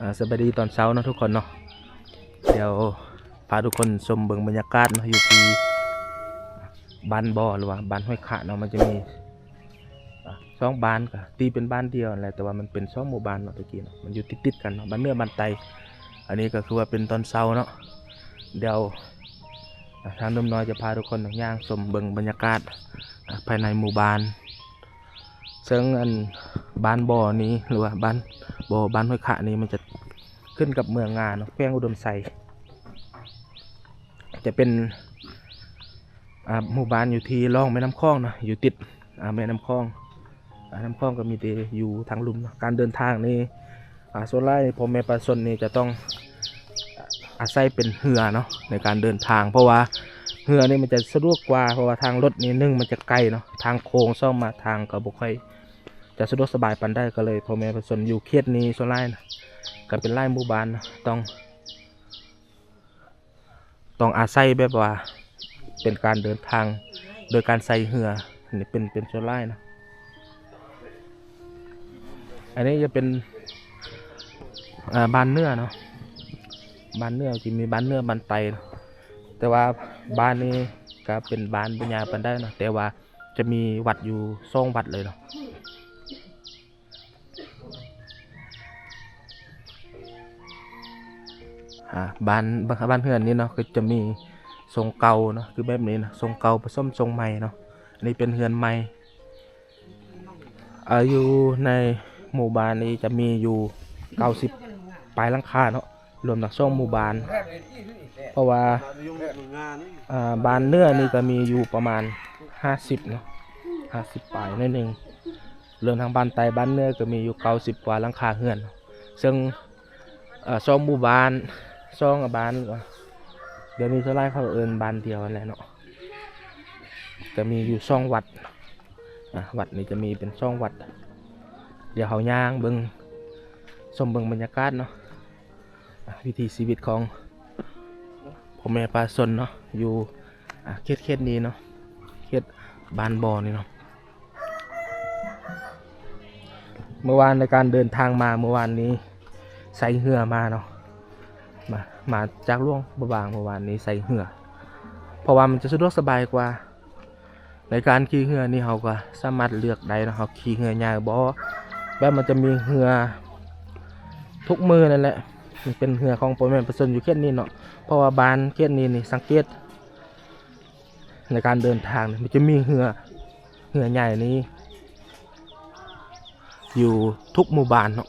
ອ່າ ສະບາຍດີຕອນເຊົ້າເນາະທຸກຄົນເນາະ. ດຽວພາທຸກຄົນຊົມເບິ່ງບັນຍາກາດເນາະ ຢູ່ທີ່ບ້ານບໍ່ ຫຼືວ່າບ້ານຫ້ວຍຂະເນາະ. ມັນຈະມີ ອ່າ ສອງບ້ານ ກະຕີເປັນບ້ານດຽວຫັ້ນແຫຼະ ແຕ່ວ່າມັນເປັນສອງໝູ່ບ້ານເນາະ ແຕ່ກີ້ເນາະ ມັນຢູ່ຕິດໆກັນເນາະ ບ້ານເໜືອບ້ານໃຕ້. ອັນນີ້ກະຄືວ່າເປັນຕອນເຊົ້າເນາະ. ດຽວ ອ່າ ທາງໜຸ່ມນ້ອຍຈະພາທຸກຄົນຍ່າງຊົມເບິ່ງບັນຍາກາດ ອ່າ ພາຍໃນໝູ່ບ້ານ. ເຊິ່ງອັນບ້ານບໍ່ນີ້ ຫຼືວ່າບ້ານບໍ່ ບ້ານຫ້ວຍຂະນີ້ ມັນຈະຂຶ້ນກັບເມືອງງາເນາະ ແຂວງອຸດົມໄຊ. ຈະເປັນ ອ່າ ໝູ່ບ້ານຢູ່ທີ່ລ່ອງແມ່ນ້ຳຂອງເນາະ ຢູ່ຕິດ ອ່າ ແມ່ນ້ຳຂອງ. ອ່າ ນ້ຳຂອງກໍມີແຕ່ຢູ່ທາງລຸ່ມເນາະ. ການເດີນທາງນີ້ ອ່າ ສ່ວນຫຼາຍພໍ່ແມ່ປະຊາຊົນນີ້ຈະຕ້ອງ ອາໄສເປັນເຮືອເນາະ ໃນການເດີນທາງ ເພາະວ່າເຮືອນີ້ມັນຈະສະດວກກວ່າ ເພາະວ່າທາງລົດນີ້ ໜຶ່ງ ມັນຈະໄກເນາະ ທາງໂຄ້ງ ສອງ ມາທາງກໍບໍ່ຄ່ອຍຈະສະດວກສະບາຍປານໃດ. ກໍເລີຍພໍ່ແມ່ປະຊາຊົນຢູ່ເຂດນີ້ສ່ວນຫຼາຍນະ ກໍເປັນຫຼາຍໝູ່ບ້ານນະ ຕ້ອງ ຕ້ອງອາໄສແບບວ່າເປັນການເດີນທາງໂດຍການໃຊ້ເຮືອ ນີ້ເປັນ ເປັນສ່ວນຫຼາຍນະ. ອັນນີ້ຈະເປັນ ເອີ ບ້ານເໜືອເນາະ ບ້ານເໜືອ ທີ່ມີບ້ານເໜືອບ້ານໃຕ້ເນາະ. ແຕ່ວ່າບ້ານນີ້ກໍເປັນບ້ານບໍ່ໃຫຍ່ປານໃດເນາະ ແຕ່ວ່າຈະມີວັດຢູ່ສອງວັດເລີຍເນາະ. ອ່າ ບ້ານ ບ້ານເຮືອນນີ້ເນາະ ກໍຈະມີຊົງເກົ່າເນາະ ຄືແບບນີ້ນະ ຊົງເກົ່າປະສົມຊົງໃໝ່ເນາະ. ອັນນີ້ເປັນເຮືອນໃໝ່. ອາ ຢູ່ໃນໝູ່ບ້ານນີ້ຈະມີຢູ່ເກົ້າສິບປາຍຫຼັງຄາເນາະ ລວມທັງສອງໝູ່ບ້ານ ເພາະວ່າ ອ່າ ບ້ານເໜືອນີ້ກໍມີຢູ່ປະມານຫ້າສິບເນາະ ຫ້າສິບປາຍໜ້ອຍໜຶ່ງ. ລວມທັງບ້ານໃຕ້ບ້ານເໜືອກໍມີຢູ່ເກົ້າສິບກວ່າຫຼັງຄາເຮືອນ ເຊິ່ງ ເອີ ສອງໝູ່ບ້ານ ສອງບ້ານ ດຽວນີ້ສ່ວນຫຼາຍເຂົາເອີ້ນບ້ານດຽວຫັ້ນແຫຼະເນາະ. ກໍມີຢູ່ສອງວັດ ອ່າ ວັດນີ້ຈະມີເປັນສອງວັດ. ດຽວເຮົາຍ່າງເບິ່ງ ຊົມເບິ່ງບັນຍາກາດເນາະ ອ່າ ວິຖີຊີວິດຂອງພໍ່ແມ່ປະຊາຊົນເນາະ ຢູ່ ອ່າ ເຂດ ເຂດນີ້ເນາະ ເຂດບ້ານບໍ່ນີ້ເນາະ. ເມື່ອວານໃນການເດີນທາງມາ ເມື່ອວານນີ້ໃຊ້ເຮືອມາເນາະ ມາ ມາຈາກຫຼວງພະບາງ ເມື່ອວານນີ້ໃຊ້ເຮືອ ເພາະວ່າມັນຈະສະດວກສະບາຍກວ່າ. ໃນການຂີ່ເຮືອນີ້ເຮົາກໍສາມາດເລືອກໄດ້ເນາະ ເຮົາຂີ່ເຮືອໃຫຍ່ບໍ່ ແບບມັນຈະມີເຮືອທຸກມື້ນັ້ນແຫຼະ ມັນເປັນເຮືອຂອງພໍ່ແມ່ປະຊາຊົນຢູ່ເຂດນີ້ເນາະ. ເພາະວ່າບ້ານເຂດນີ້ນີ້ ສັງເກດ ໃນການເດີນທາງນີ້ ມັນຈະມີເຮືອ ເຮືອໃຫຍ່ນີ້ຢູ່ທຸກໝູ່ບ້ານເນາະ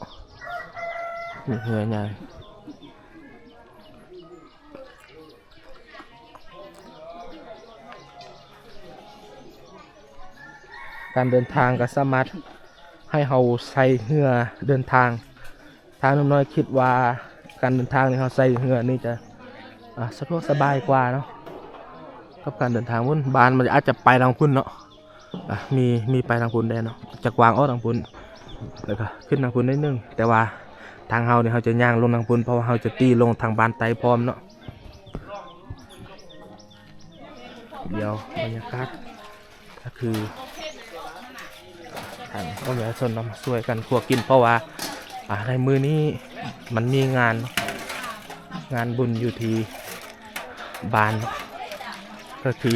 ມີເຮືອໃຫຍ່. ການເດີນທາງກໍສາມາດໃຫ້ເຮົາໃຊ້ເຮືອເດີນທາງ. ທາງໜຸ່ມນ້ອຍຄິດວ່າການເດີນທາງນີ້ເຮົາໃຊ້ເຮືອນີ້ຈະ ອ່າ ສະດວກສະບາຍກວ່າເນາະ ກັບການເດີນທາງພຸ້ນ. ບ້ານມັນອາດຈະໄປທາງພຸ້ນເນາະ ອ່າ ມີ ມີໄປທາງພຸ້ນແດ່ເນາະ ຈະກວ້າງອອກທາງພຸ້ນ ແລ້ວກໍຂຶ້ນທາງພຸ້ນໜ້ອຍໜຶ່ງ. ແຕ່ວ່າທາງເຮົານີ້ເຮົາຈະຍ່າງລົງທາງພຸ້ນ ເພາະວ່າເຮົາຈະຕີລົງທາງບ້ານໃຕ້ພ້ອມເນາະ. ດຽວບັນຍາກາດ ກໍຄືທາງປະຊາຊົນນຳຊ່ວຍກັນຄົວກິນ ເພາະວ່າ ອ່າ ໃນມື້ນີ້ມັນມີງານ ງານບຸນຢູ່ທີ່ບ້ານ ກໍຄື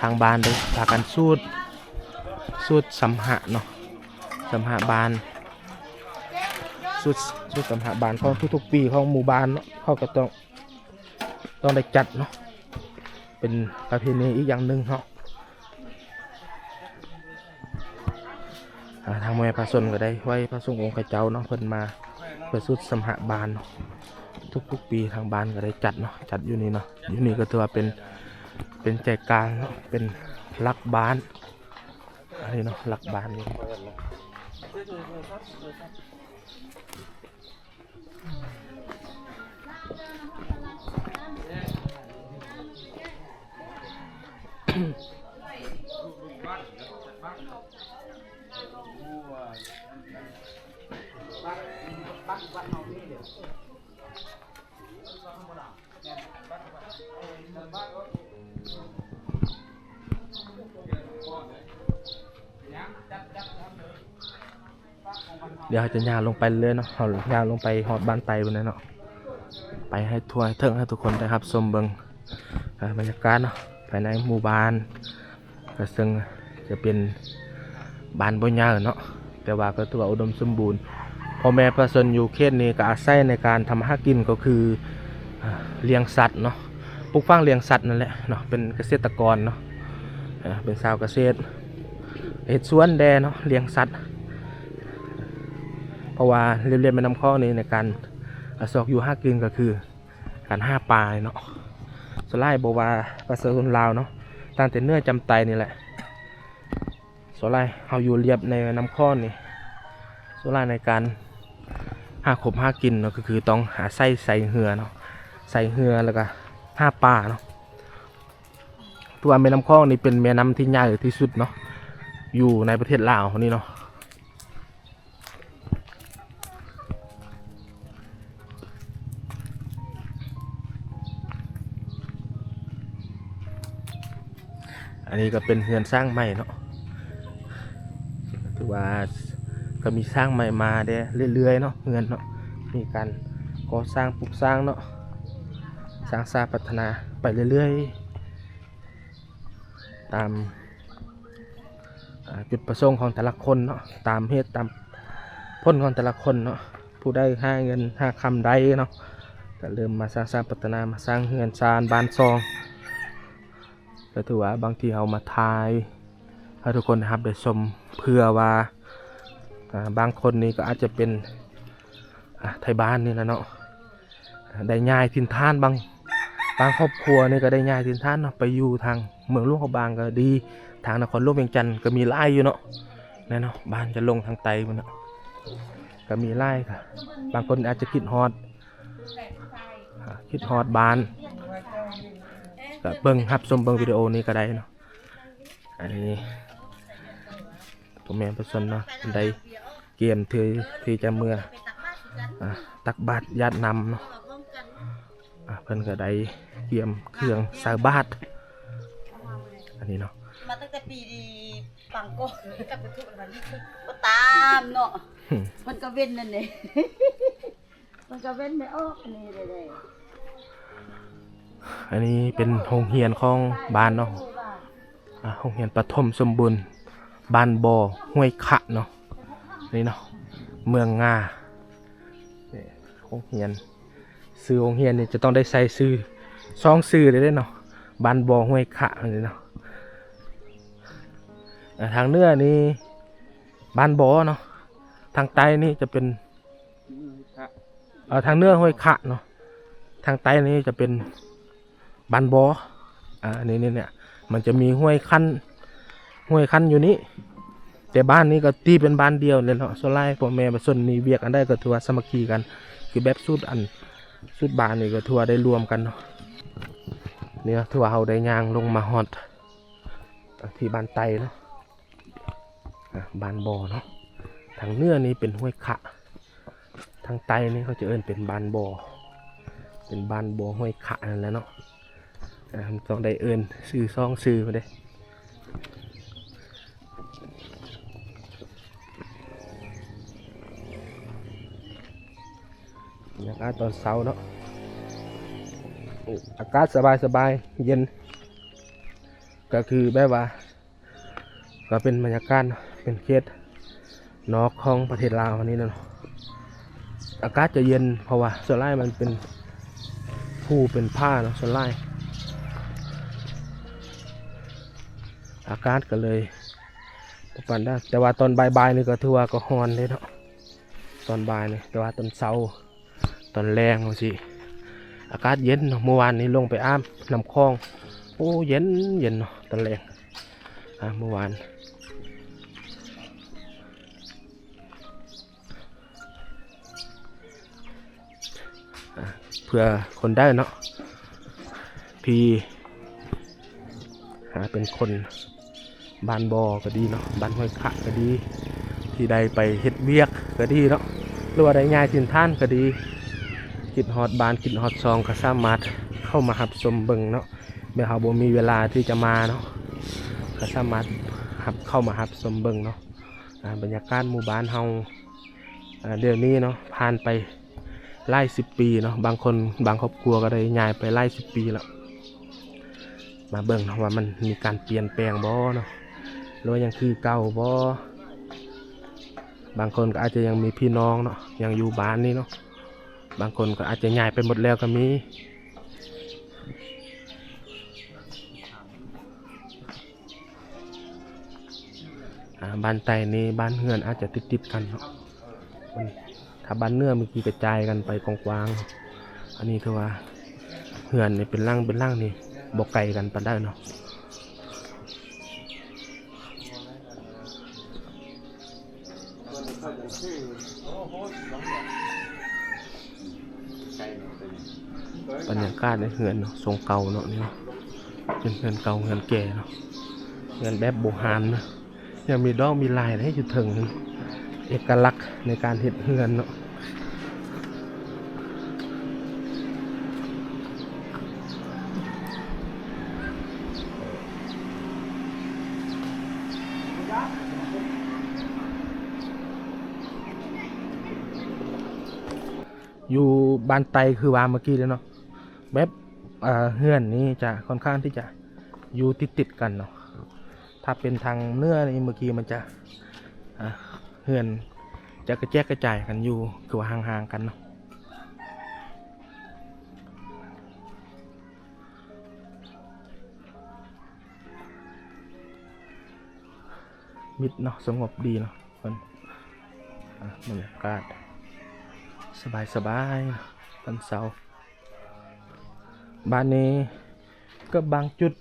ທາງບ້ານໄດ້ພາກັນສູດ ສູດສຳຫະເນາະ ສຳຫະບ້ານ ສູດ ສູດສຳຫະບ້ານຂອງທຸກໆປີຂອງໝູ່ບ້ານເນາະ ເຂົາກໍຕ້ອງ ຕ້ອງໄດ້ຈັດເນາະ ເປັນປະເພນີອີກຢ່າງໜຶ່ງເນາະ. ອ່າ ທາງແມ່ພະສົງກໍໄດ້ໄຫວ້ພະສົງອົງຂະເຈົ້າເນາະ ເພິ່ນມາເພື່ອສູດສຳຫະບ້ານເນາະ ທຸກໆປີທາງບ້ານກໍໄດ້ຈັດເນາະ ຈັດຢູ່ນີ້ເນາະ. ຢູ່ນີ້ກໍຖືວ່າເປັນ ເປັນໃຈກາງເນາະ ເປັນຫຼັກບ້ານ ອັນນີ້ເນາະ ຫຼັກບ້ານນີ້. ດຽວເຮົາຈະຍ່າງລົງໄປເລື້ອຍເນາະ ເຮົາຍ່າງລົງໄປຮອດບ້ານໄຕພຸ້ນແຫຼະເນາະ ໄປໃຫ້ທົ່ວໃຫ້ເຖິງ ໃຫ້ທຸກຄົນໄດ້ຮັບຊົມເບິ່ງ ອ່າ ບັນຍາກາດເນາະ ພາຍໃນໝູ່ບ້ານ ກໍເຊິ່ງຈະເປັນບ້ານບໍ່ໃຫຍ່ເນາະ ແຕ່ວ່າກໍຖືວ່າອຸດົມສົມບູນ. ພໍ່ແມ່ປະຊາຊົນຢູ່ເຂດນີ້ກໍອາໄສໃນການທຳມາຫາກິນກໍຄື ອ່າ ລ້ຽງສັດເນາະ ປູກຝັງລ້ຽງສັດນັ້ນແຫຼະເນາະ ເປັນກະເສດຕະກອນເນາະ ເປັນຊາວກະເສດ ເຮັດສວນແດ່ເນາະ ລ້ຽງສັດ ເພາະວ່າລຽບໆແມ່ນ້ຳຂອງນີ້ໃນການ ອາ ຊອກຢູ່ຫາກິນກໍຄື ການຫາປາເນາະ ສ່ວນຫຼາຍບໍ່ວ່າປະຊາຊົນລາວເນາະ ຕັ້ງແຕ່ເໜືອຈຳໃຕ້ນີ້ແຫຼະ ສ່ວນຫຼາຍເຮົາຢູ່ລຽບໃນແມ່ນ້ຳຂອງນີ້ ສ່ວນຫຼາຍໃນການຫາຄົບຫາກິນເນາະ ກໍຄືຕ້ອງອາໄສໃຊ້ເຮືອເນາະ ໃຊ້ເຮືອແລ້ວກໍຫາປາເນາະ ຖືວ່າແມ່ນ້ຳຂອງນີ້ເປັນແມ່ນ້ຳທີ່ໃຫຍ່ທີ່ສຸດເນາະ ຢູ່ໃນປະເທດລາວນີ້ເນາະ. ອັນນີ້ກໍເປັນເຮືອນສ້າງໃໝ່ເນາະ ຖືວ່າກໍມີສ້າງໃໝ່ມາແດ່ເລື້ອຍໆເນາະ ເຮືອນເນາະ ມີການກໍ່ສ້າງປຸກສ້າງເນາະ ສ້າງສາພັດທະນາໄປເລື້ອຍໆ ຕາມ ອ່າ ຈຸດປະສົງຂອງແຕ່ລະຄົນເນາະ ຕາມເຫດຕາມຜົນຂອງແຕ່ລະຄົນເນາະ ຜູ້ໃດຫາເງິນຫາຄຳໄດ້ເນາະ ກໍເລີ່ມມາສ້າງສາພັດທະນາ ມາສ້າງເຮືອນຊານບ້ານຊ່ອງ ກໍຖືວ່າບາງທີເຮົາມາຖ່າຍໃຫ້ທຸກຄົນໄດ້ຮັບໄດ້ຊົມ ເພື່ອວ່າ ອ່າ ບາງຄົນນີ້ກໍອາດຈະເປັນ ອ່າ ໄທບ້ານນີ້ແຫຼະເນາະ ໄດ້ຍ້າຍຖິ່ນຖານ ບາງ ບາງຄອບຄົວນີ້ກໍໄດ້ຍ້າຍຖິ່ນຖານເນາະ ໄປຢູ່ທາງເມືອງຫຼວງພະບາງກໍດີ ທາງນະຄອນຫຼວງວຽງຈັນກໍມີຫຼາຍຢູ່ເນາະ ແມ່ນເນາະ ບ້ານຈະລົງທາງໃຕ້ພຸ້ນເນາະ ກໍມີຫຼາຍ ບາງຄົນອາດຈະຄິດຮອດ ອ່າ ຄິດຮອດບ້ານ ກໍເບິ່ງ ຮັບຊົມເບິ່ງວິດີໂອນີ້ກໍໄດ້ເນາະ ອັນນີ້ ພໍ່ແມ່ປະຊາຊົນເນາະ ໄດ້ກຽມທີ່ ທີ່ຈະເມືອ ອ່າ ຕັກບາດຢາດນ້ຳເນາະ ອ່າ ເພິ່ນກໍໄດ້ກຽມເຄື່ອງໃສ່ບາດ ອັນນີ້ເນາະ ມາຕັ້ງແຕ່ປີປັງກອນ ມາຕາມເນາະ ມັນກໍເວັ້ນນັ້ນເດ້. ມັນກໍເວັ້ນໄດ້ອອກອັນນີ້ເດ້. ອັນນີ້ເປັນໂຮງຮຽນຂອງບ້ານເນາະ ອ່າ ໂຮງຮຽນປະຖົມສົມບູນ ບ້ານບໍ່ຫ້ວຍຂະເນາະ ນີ້ເນາະ ເມືອງງາ ນີ້ໂຮງຮຽນ ຊື່ໂຮງຮຽນນີ້ຈະຕ້ອງໄດ້ໃສ່ຊື່ ສອງຊື່ເດ້ເນາະ ບ້ານບໍ່ຫ້ວຍຂະນີ້ເນາະ ອ່າ ທາງເໜືອນີ້ບ້ານບໍ່ເນາະ ທາງໃຕ້ນີ້ຈະເປັນ ເອີ ທາງເໜືອຫ້ວຍຂະເນາະ ທາງໃຕ້ນີ້ຈະເປັນບ້ານບໍ່ ອ່າ ນີ້ ນີ້ ນີ້ ມັນຈະມີຫ້ວຍຂັນ ຫ້ວຍຂັນຢູ່ນີ້ ແຕ່ບ້ານນີ້ກໍຕີເປັນບ້ານດຽວເລີຍເນາະ ສ່ວນຫຼາຍພໍ່ແມ່ປະຊາຊົນມີວຽກອັນໃດກໍຖືວ່າສາມັກຄີກັນ ຄືແບບສູດອັນ ສູດບ້ານນີ້ກໍຖືວ່າໄດ້ລວມກັນເນາະ ນີ້ເນາະ ຖືວ່າເຮົາໄດ້ຍ່າງລົງມາຮອດ ອ່າ ທີ່ບ້ານໄຕເນາະ ອ່າ ບ້ານບໍ່ເນາະ ທາງເໜືອນີ້ເປັນຫ້ວຍຂະ ທາງໃຕ້ນີ້ເຂົາຈະເອີ້ນເປັນບ້ານບໍ່ ເປັນບ້ານບໍ່ຫ້ວຍຂະນັ້ນແຫຼະເນາະ ອ່າ ຕ້ອງໄດ້ເອີ້ນຊື່ສອງຊື່ພຸ້ນເດ້ ບັນຍາກາດຕອນເຊົ້າເນາະ ອາກາດສະບາຍໆ ເຢັນ ກໍຄືແບບວ່າ ກໍເປັນບັນຍາກາດເນາະ ເປັນເຂດນອກຂອງປະເທດລາວອັນນີ້ເນາະ ອາກາດຈະເຢັນ ເພາະວ່າສ່ວນຫຼາຍມັນເປັນພູເປັນຜາເນາະ ສ່ວນຫຼາຍ ອາກາດກໍເລີຍບໍ່ປານໃດ ແຕ່ວ່າຕອນບ່າຍໆນີ້ກໍຖືວ່າກໍຮ້ອນເດ້ເນາະ ຕອນບ່າຍນີ້ ແຕ່ວ່າຕອນເຊົ້າ ຕອນແລງຈັ່ງຊີ້ ອາກາດເຢັນເນາະ ມື້ວານນີ້ລົງໄປອາບນ້ຳຂອງ ໂອ້ ເຢັນ ເຢັນເນາະ ຕອນແລງ ອ່າ ມື້ວານ ອ່າ ເພື່ອຄົນໃດເນາະ ທີ່ ອ່າ ເປັນຄົນບ້ານບໍ່ກໍດີເນາະ ບ້ານຫ້ວຍຂະກໍດີ ທີ່ໄດ້ໄປເຮັດວຽກກໍດີເນາະ ຫຼືວ່າໄດ້ຍ້າຍຖິ່ນຖານກໍດີ ຄິດຮອດບ້ານ ຄິດຮອດຊ່ອງ ກໍສາມາດເຂົ້າມາຮັບຊົມເບິ່ງເນາະ ແມ່ນເຮົາບໍ່ມີເວລາທີ່ຈະມາເນາະ ກໍສາມາດຮັບ ເຂົ້າມາຮັບຊົມເບິ່ງເນາະ ອ່າ ບັນຍາກາດໝູ່ບ້ານເຮົາ ອ່າ ດຽວນີ້ເນາະ ຜ່ານໄປຫຼາຍສິບປີເນາະ, ບາງຄົນ ບາງຄອບຄົວກໍໄດ້ຍ້າຍໄປຫຼາຍສິບປີແລ້ວ. ມາເບິ່ງເນາະວ່າມັນມີການປ່ຽນແປງບໍ່ເນາະ ຫຼືວ່າຍັງຄືເກົ່າບໍ່. ບາງຄົນກໍອາດຈະຍັງມີພີ່ນ້ອງເນາະ ຍັງຢູ່ບ້ານນີ້ເນາະ, ບາງຄົນກໍອາດຈະຍ້າຍໄປໝົດແລ້ວກໍມີ. ອ່າ ບ້ານໃຕ້ນີ້ ບ້ານເຮືອນອາດຈະຕິດໆກັນເນາະ. ອັນ ຖ້າບ້ານເໜືອເມື່ອກີ້ກະຈາຍກັນໄປກວ້າງໆ, ອັນນີ້ຖືວ່າເຮືອນນີ້ເປັນຫຼັງເປັນຫຼັງນີ້ ບໍ່ໄກກັນປານໃດເນາະ. ບັນຍາກາດໃນເຮືອນເນາະ ຊົງເກົ່າເນາະ ນີ້ເນາະ ເປັນເຮືອນເກົ່າເຮືອນແກ່ເນາະ, ເຮືອນແບບບູຮານເນາະ. ຍັງມີດອກມີລາຍເດ້ຢູ່ເທິງ, ເອກະລັກໃນການເຮັດເຮືອນເນາະ. ຢູ່ບ້ານໃຕ້ຄືວ່າເມື່ອກີ້ເລີຍເນາະ, ແບບ ເອີ ເຮືອນນີ້ຈະຄ່ອນຂ້າງທີ່ຈະຢູ່ຕິດໆກັນເນາະ. ຖ້າເປັນທາງເໜືອນີ້ ເມື່ອກີ້ມັນຈະ ເຮືອນຈະກະແຈກກະຈາຍກັນຢູ່ ຄືວ່າຫ່າງໆກັນເນາະ. ມິດເນາະ ສະຫງົບດີເນາະເພິ່ນ. ອ່າ ບັນຍາກາດສະບາຍໆ ວັນເສົາ. ບາດນີ້ກໍບາງຈຸດ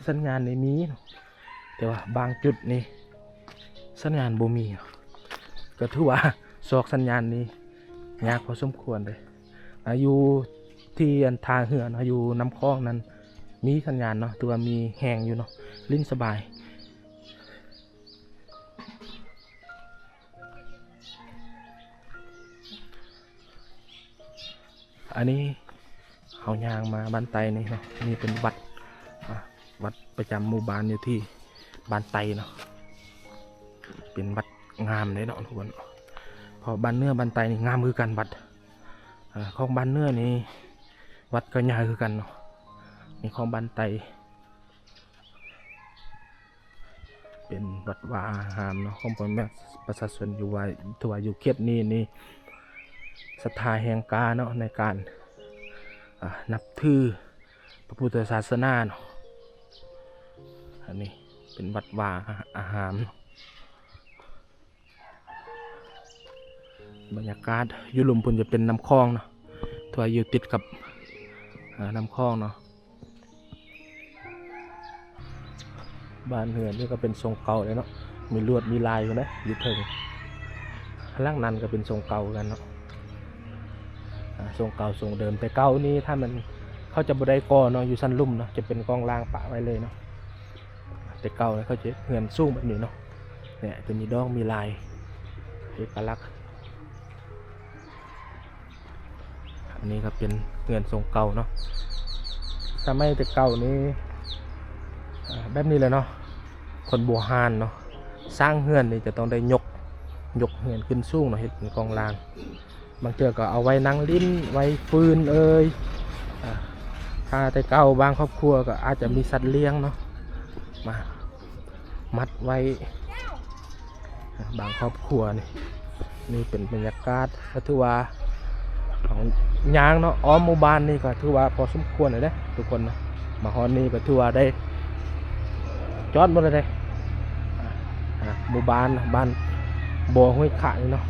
ສັນຍານນີ້ມີເນາະ, ແຕ່ວ່າບາງຈຸດນີ້ສັນຍານບໍ່ມີເນາະ, ກໍຖືວ່າຊອກສັນຍານນີ້ຍາກພໍສົມຄວນເດ້. ອ່າ ຢູ່ທີ່ອັນທ່າເຮືອເນາະ ຢູ່ນ້ຳຂອງນັ້ນມີສັນຍານເນາະ, ຖືວ່າມີແຮງຢູ່ເນາະ ຫຼິ້ນສະບາຍ. ອັນນີ້ເຮົາຍ່າງມາບ້ານໃຕ້ນີ້ເນາະ, ນີ້ເປັນວັດ ອ່າ ວັດປະຈຳໝູ່ບ້ານຢູ່ທີ່ບ້ານໃຕ້ເນາະ. ເປັນວັດງາມເດ້ເນາະທຸກຄົນ, ເພາະບ້ານເໜືອບ້ານໃຕ້ນີ້ງາມຄືກັນວັດ. ອ່າ ຂອງບ້ານເໜືອນີ້ວັດກໍໃຫຍ່ຄືກັນເນາະ, ນີ້ຂອງບ້ານໃຕ້ ເປັນວັດວາອາຮາມເນາະ ຂອງພໍ່ແມ່ປະຊາຊົນຢູ່ວ່າ ຖືວ່າຢູ່ເຂດນີ້ນີ້ສັດທາແຮງກ້າເນາະ ໃນການ ອ່າ ນັບຖືພະພຸດທະສາສະໜາເນາະ. ອັນນີ້ເປັນວັດວາອາຮາມເນາະ. ບັນຍາກາດຢູ່ລຸ່ມພຸ້ນຈະເປັນນ້ຳຂອງເນາະ, ຖືວ່າຢູ່ຕິດກັບ ເອີ ນ້ຳຂອງເນາະ. ບ້ານເຮືອນນີ້ກໍເປັນຊົງເກົ່າເດ້ເນາະ, ມີລວດມີລາຍພຸ້ນນະ ຢູ່ເທິງ. ຫຼັງນັ້ນກໍເປັນຊົງເກົ່າຄືກັນເນາະ, ອ່າ ຊົງເກົ່າຊົງເດີມ. ແຕ່ເກົ່ານີ້ຖ້າມັນ ເຂົາຈະບໍ່ໄດ້ກໍ່ເນາະ ຢູ່ຊັ້ນລຸ່ມເນາະ, ຈະເປັນກອງລ່າງປະໄວ້ເລີຍເນາະ. ແຕ່ເກົ່າເຂົາຈະເຮັດເຮືອນສູງແບບນີ້ເນາະ, ເນຍ ຈະມີດອກມີລາຍເອກະລັກ. ອັນນີ້ກໍເປັນເຮືອນຊົງເກົ່າເນາະ, ສະໄໝແຕ່ເກົ່ານີ້ ເອີ ແບບນີ້ແຫຼະເນາະ, ຄົນບູຮານເນາະ ສ້າງເຮືອນນີ້ຈະຕ້ອງໄດ້ຍົກ ຍົກເຮືອນຂຶ້ນສູງເນາະ, ເຮັດເປັນກອງລ່າງ. ບາງເທື່ອກໍເອົາໄວ້ນັ່ງຫຼິ້ນ ໄວ້ຟືນເອີຍ, ອ່າ ຖ້າແຕ່ເກົ່າບາງຄອບຄົວກໍອາດຈະມີສັດລ້ຽງເນາະ ມາມັດໄວ້ ອ່າ ບາງຄອບຄົວນີ້. ນີ້ເປັນບັນຍາກາດ ກໍຖືວ່າເຮົາຍ່າງເນາະ ອ້ອມໝູ່ບ້ານນີ້ກໍຖືວ່າພໍສົມຄວນແລ້ວເດ້ທຸກຄົນເນາະ. ມາຮອດນີ້ກໍຖືວ່າໄດ້ຈອດໝົດແລ້ວເດ້ ອ່າ ໝູ່ບ້ານ ບ້ານບໍ່ຫ້ວຍຂະນີ້ເນາະ.